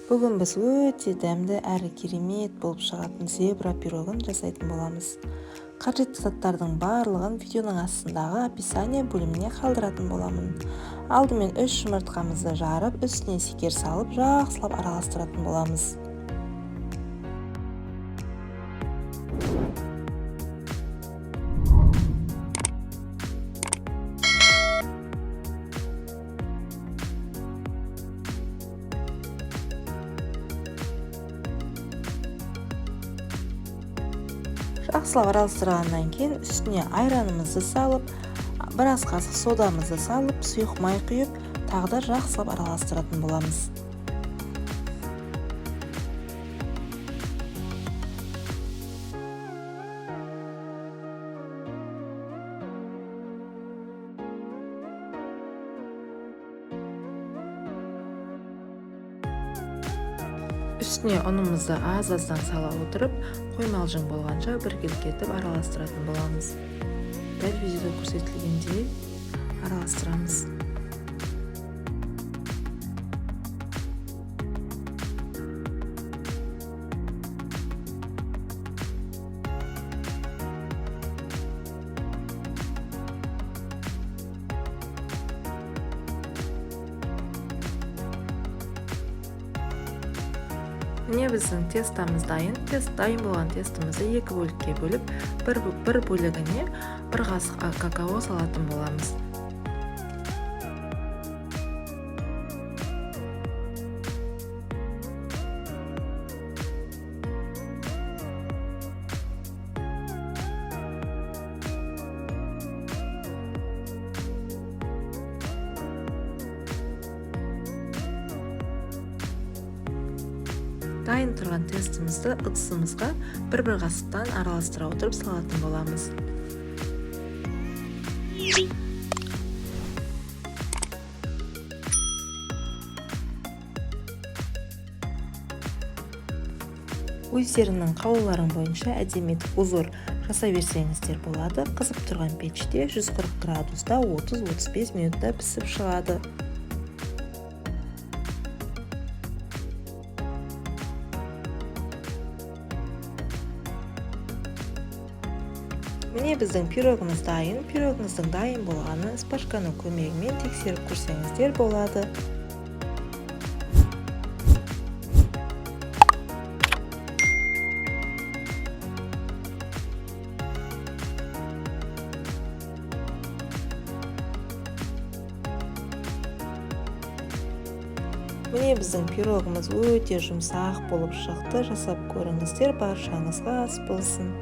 Бүгін біз өте дәмді әрі керемет болып шығатын зебра пирогын жасайтын боламыз. Қажетті заттардың барлығын видеоның астындағы описание бөліміне қалдыратын боламын. Алдымен 3 жұмыртқамызды жарып, үстіне шекер салып, жақсылап араластыратын боламыз. Жақсылап араластырғаннан кейін үстіне айранымызды салып, біраз қасық содамызды салып, сұйық май құйып, тағы да жақсылап араластыратын боламыз. Үстіне ұнымызды аз-аздан сала отырып, қоймалжың болғанша біркелкі етіп араластыратын боламыз. Дәл видеода көрсетілгендей араластырамыз. Міне біздің тестамыз дайын. Дайын болған тестімізді екі бөлікке бөліп, бір бөлігіне бір қасық какао салатын боламыз. Дайын тұрған тестімізді ыдысымызға бір-бір қасықтан араластыра отырып салатын боламыз. Өздерінің қалауларың бойынша әдемі етіп узор жасай берсеңіздер болады. Қызып тұрған пеште 140 градуста 30-35 минутта пісіп шығады. Міне біздің пирогымыз дайын. Пирогыңыздың дайын болғанын шпажканың көмегімен тексеріп көрсеңіздер болады. Міне біздің пирогымыз өте жұмсақ болып шықты. Жасап көріңіздер, баршаңызға ас болсын.